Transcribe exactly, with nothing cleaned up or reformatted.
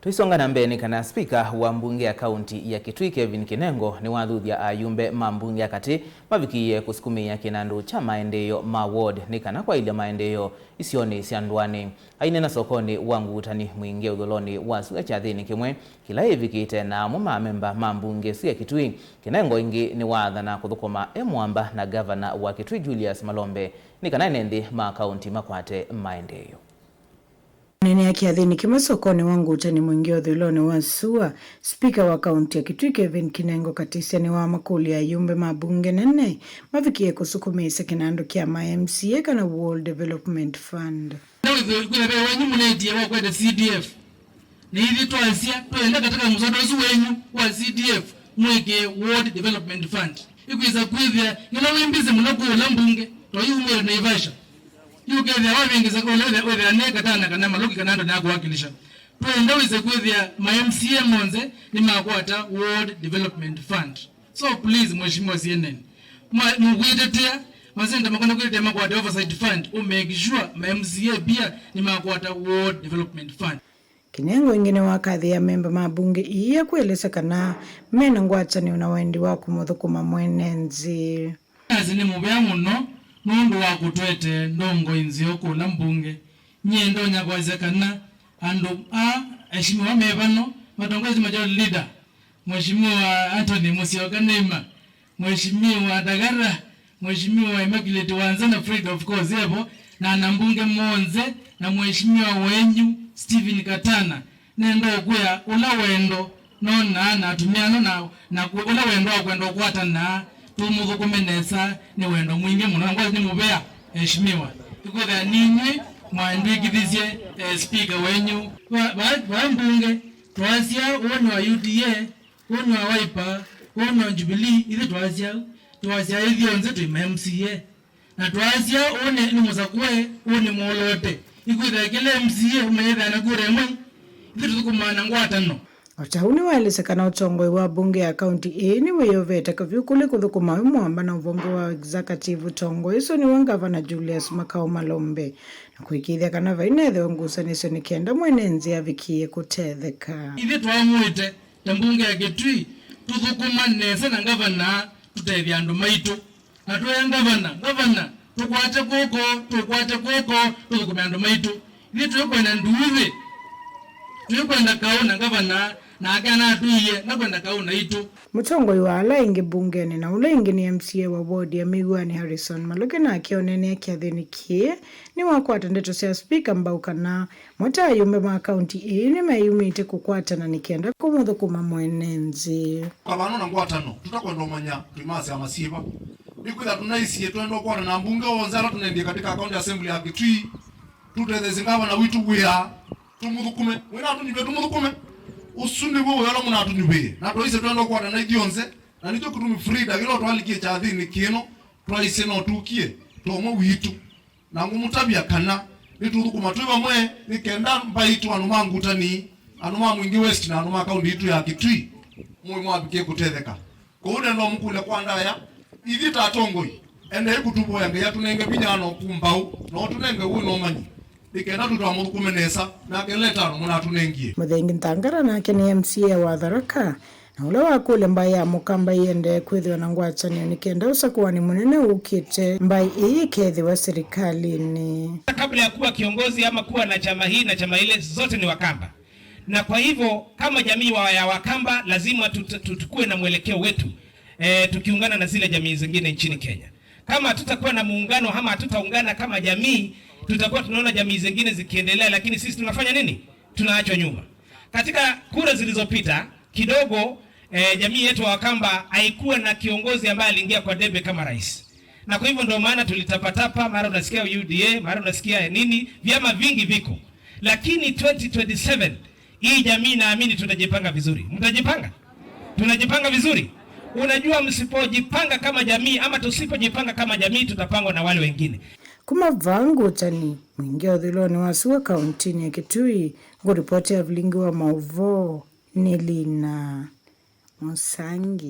Tũisonga na mbee nĩ kana spika wa mbunge ya kaunti ya Kitui Kevin Kinengo nĩwathuthya ayumbe ma mbunge ya katĩ mavikĩie kũsukumĩĩa kĩnandũ kya maendeeo ma ward nĩ kana kwaĩlya maendeeo isionĩ sya ndũanĩ. Aineena sokonĩ wa Ngutani Mwingĩ ũthũlonĩ wa sua kyathĩnĩ kĩmwe kĩla ĩvikĩte na amwe ma amemba ma mbunge ĩsu ya Kitui, Kinengo ĩngĩ nĩwaathana kũthũkũma e mũamba na ngavana wa Kitui Julius Malombe nĩ kana ene nthĩ ma kaunti makwate maendeeo. Aneenea kyathĩnĩ kĩmwe sokonĩ wa Ngutani Mwingĩ ũthũlonĩ wa sua, spika wa kaunti ya Kitui Kevin Kinengo Katisya nĩwamakũlya ayumbe ma mbunge nene mavikĩe kũsukumĩĩsya kĩnandũ kya ma M C A kana Ward Development Fund. Kwĩthĩa ve wenyu mũnetie wa kwete C D F. Na ithyĩ twasya, twenda katika mũswada ũsu wenyu wa C D F, mwĩkĩe Ward Development Fund. Ĩkwĩsa kwĩthĩa, yĩla wĩ mbĩsĩ mũno kũũla mbunge, to yu umĩte Naivasha. Yu ũkethĩa wavĩngĩsa kũũla wĩthĩa, wĩthĩa nĩ katana kana malũki kana andũ nĩakũwakilisha. Twenda wĩse kwĩthĩa ma M C A monthe nĩmakwata Ward Development Fund. So please, Mheshimiwa C N N, mwa-, mũkwĩtetea, masenta makwenda kwĩtetea makwate Oversight Fund, u make sure ma M C A pia nĩmakwata Ward Development Fund. Kinengo ĩngĩ nĩwakathĩĩa amemba ma mbunge ii ya kwĩlĩsya kana mena ngwatanĩo na wendi wa kũmũthũkũma mwene nthĩ. Nasi nĩ mũvea mũno nũndũ wa kũtwete ndongoi nzeo kũla mbunge. Nyie ndonya kwasya kana andũ a aheshimiwa me vano, matongoesye majority leader, Mheshimiwa Anthony Musyoka Neima, Mheshimiwa Ndagara, Mheshimiwa Immaculate Wanza na Fred, of course, evo, na anambunge monthe, na Mheshimiwa wenyu, Stephen Katana. Nenda ũkwĩa ũla wendo nonaa na atumĩa ano na, na kũ-, ũla wendo wa kwenda ũkwatana, tũmũthũkũme nesa, nĩ wendo mwingĩ mũno. Na ngwasya nĩ mũvea, Mheshimiwa. Ĩkwĩthĩa ninyw'ĩ mwandwĩkĩthisye, eh, speaker wenyu. Va, va, va mbunge, twasya ũũ nĩ wa U D A, ũũ nĩ wa Wiper, ũũ nĩ wa Jubilee, ithyĩ twasya, twasya ithyonthe twĩ ma M C A. Na twasya ũũ nĩ, nĩ mũsakũe, ũũ nĩ mũolote. Ĩkwĩthĩa kĩla M C A ũmanyĩthĩa na kura ĩmwe, ithyĩ tũthũkũmaa na ngwatano. O ta ũu nĩwaelesya kana ũtongoi wa mbunge ya kaunti ĩĩ nĩwĩyovete kavyũ kũlĩ kũthũkũma wĩ mũamba na ũvonge wa executive ũtongoi ũsu nĩwe ngavana Julius Makau Malombe, na kũĩkĩĩthya kana vai neethĩwa ngusanĩsyo nĩ kenda mwene nthĩ avikĩĩe kũtetheka. Ithyĩ twamwĩte ta mbunge ya Kitui, tũthũkũma nesa na ngavana tũtethye andũ maitũ. Na twĩa ngavana, ngavana, tũkwate kw'oko, tũkwate kw'oko, tũthũkũme andũ maitũ. Ithyĩ twĩkwenda nduuthĩ, twĩkwenda kaũ na ngavana, nake anatwĩie, ndakwenda kaũ naitũ. Mũtongoi wa ala aingĩ mbungenĩ na ũla ĩngĩ nĩ M C A wa ward ya Mĩw'anĩ Harrison Maluke nake oneenea kyathĩnĩ kĩĩ nĩwakwata ndeto sya spika mbau kana mo ta ayumbe ma kaunti ĩĩ nĩmeyumĩte kũkwatana nĩ kenda kũmũthũkũma mwene nthĩ. Kavano na ngwatano, tũtakwenda ũmanya twĩ ma syama syĩva. Nĩkwĩtha tũnaisye twenda ũkwatana na mbunge onthe ala tũnendie katika county assembly ya Kitui, tũtetheesye ngavana witũ wĩa, tũmũthũkũme. Mwĩna atũnyuvĩe tũmũthũkũme. Ũsu nĩw'o wĩa ũla mũnatũnyuvĩe. Na twaisye twenda ũkwatana na ithyonthe, na nĩkyo kĩtumi Frida kĩla twalikie kyathĩnĩ kĩno, twaisye no tũkie, ta ũmwe witũ. Na ngũmũtavya kana nĩtũthũkũma twĩ vamwe nĩ kenda mbaitũ andũ ma Ngutani, andũ ma Mwingi West na andũ ma kaunti yitũ ya Kitui, mũĩ mwavikie kũtetheka. Kwoou nenda ũmũkũlya kwa ndaya, ithyĩ ta atongoi, endei kũtũvoya Ngai atũnenge vinya na ũkũmbaũ, na ũtũnenge ũĩ na ũmanyi, nĩ kenda tũtamũthũkũme nesa, nake letano mũnatũnengie. Mũthengi Nthangara nake nĩ M C A wa Tharaka, na ũla wakũlya mbaĩ ya Mũkamba ĩendee kwĩthĩwa na ngwatanĩo nĩ kenda ũsakũanĩ mũnene ũkĩte mbaĩ ĩĩ ĩkethĩwa serikalĩnĩ. Kabla ya kuwa kiongozi ama kuwa na chama hii na chama ile, zote ni Wakamba. Na kwa hivyo, kama jamii wa, ya Wakamba, lazima tut-, tut-, tukue na mwelekeo wetu, eh, tukiungana na zile jamii zingine nchini Kenya. Kama hatutakuwa na muungano ama hatutaungana kama jamii, tutakuwa tunaona jamii zingine zikiendelea, lakini sisi tunafanya nini? Tunaachwa nyuma. Katika kura zilizopita, kidogo, eh, jamii yetu wa Wakamba haikuwa na kiongozi ambaye aliingia kwa debe kama rais. Na kwa hivyo ndio maana tulitapatapa, mara unasikia U D A, mara unasikia nini, vyama vingi viko. Lakini twenty twenty-seven, hii jamii naamini tutajipanga vizuri. Mtajipanga? Tunajipanga vizuri? Unajua, msipojipanga kama jamii ama tusipojipanga kama jamii, tutapangwa na wale wengine. Kuma vaa Ngutani, Mwingi ũthũlonĩ wa sua kauntinĩ ya Kitui, ngũripoti ya vilingi wa maũvoo nĩ Lina Mũsangi.